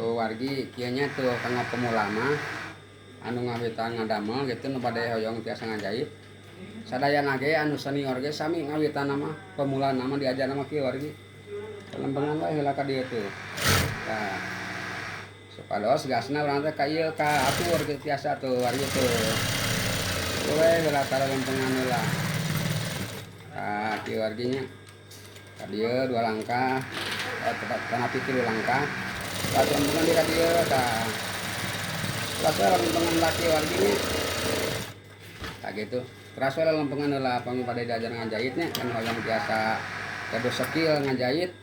Tuh wargi kieu nya tuh kanggo pemula mah anu ngawitan ngadamel gitu nu bade hoyong tiasa ngajahit. Sadayana ge anu senior ge sami ngawitan mah pemula mah diajar mah kieu wargi. Lempengan we heula ka dieu tuh. Tah. Supados gasna urang teh ka ieu ka atur kitu tiasa tuh wargi tuh. Kieu we heula tara lempengan heula. Tah kieu wargi nya. Ka dieu 2 langkah, tepat tanapi 3 langkah. Tah lempengan di ka dieu tah. Teras we lempengan laki wargi nya. Tah gitu. Teras we lempengan heula pami bade diajar ngajahit nya kan hoyong tiasa gaduh skill ngajahit.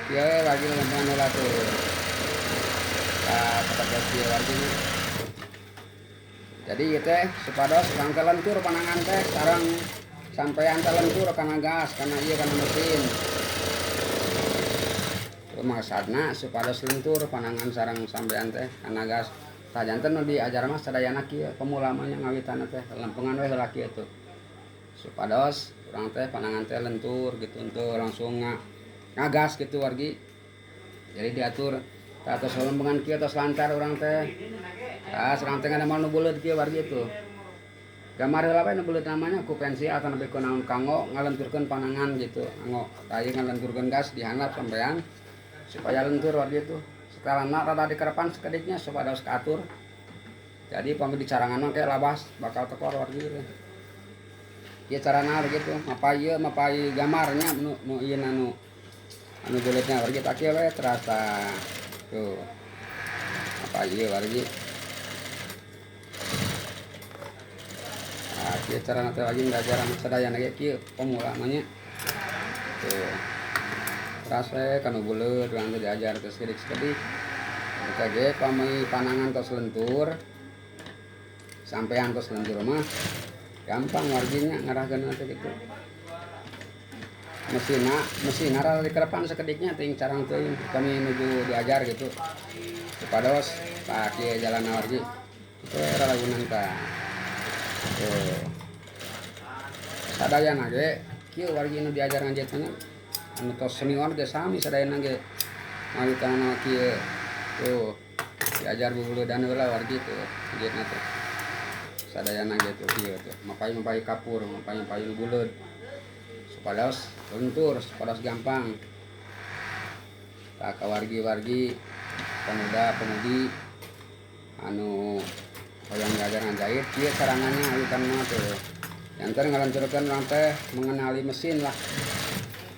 Kieu we wargi lempengan heula tuh. Tah sapertos kieu wargi nya. Jadi ieu teh supados urang teh lentur panangan teh sareng sampean teh lentur kana gas, kana ieu kana mesin. Tuh maksudna supados lentur panangan sareng sampean teh kana gas. Tah janten nu diajar mah sadayana kieu pemula mah nya ngawitanna teh lempengan we heula kieu tuh. Supados urang teh panangan teh lentur gitu untuk langsung ngagas gitu wargi. Jadi diatur tah tos lempengan kieu tos lancar urang teh. Tah urang teh ngadamel nu buleud kieu wargi tuh. Gambar heula we nu buleud namanya ku pensil atau nepi ku naon kanggo ngalenturkeun panangan gitu. Kanggo tah ieu ngalenturkeun gas dihandap sampean supaya lentur wargi tuh. Setelahna rada dikerepan sakediknya supados kaatur. Jadi pami dicarangan mah kayak labas bakal tekor wargi teh. Ieu carana begitu, mapai ieu mapai gambarnya nu nu ieu nu anu buleudna wargi tah kieu we terasa. Tuh. Mapai ieu wargi. Nah, kieu carana teh lagi ngajaran sadayana ge kieu pemula mah nya. Tuh. Teras we kanu buleud urang teh diajar teh sakedik-sakedik. Eta ge pami panangan tos lentur. Sampean tos lentur mah gampang warginya ngarahkeun teh kitu. Mesinna, mesinna rada dikerepan sakediknya teuing carang teuing kami nuju diajar gitu. Supados tah kieu jalanna wargi. Kitu we raragunan tah. Tuh. Sadayana ge kieu wargi nu diajar ngajahitna anu tos senior ge sami sadayana ge ngawitanna kieu. Tuh diajar bubuludan heula wargi tuh ngajahitna teh. Sadayana ge tuh kieu tuh mapai-mapai kapur, mapai-mapai nu buleud. Supados lentur, supados gampang. Tah ka wargi-wargi pemuda pemudi anu hoyong diajar ngajahit kieu carangannya awitan mah tuh. Janten ngalenturkeun urang teh mengenali mesin lah.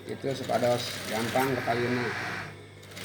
Itu supados gampang kapayunna.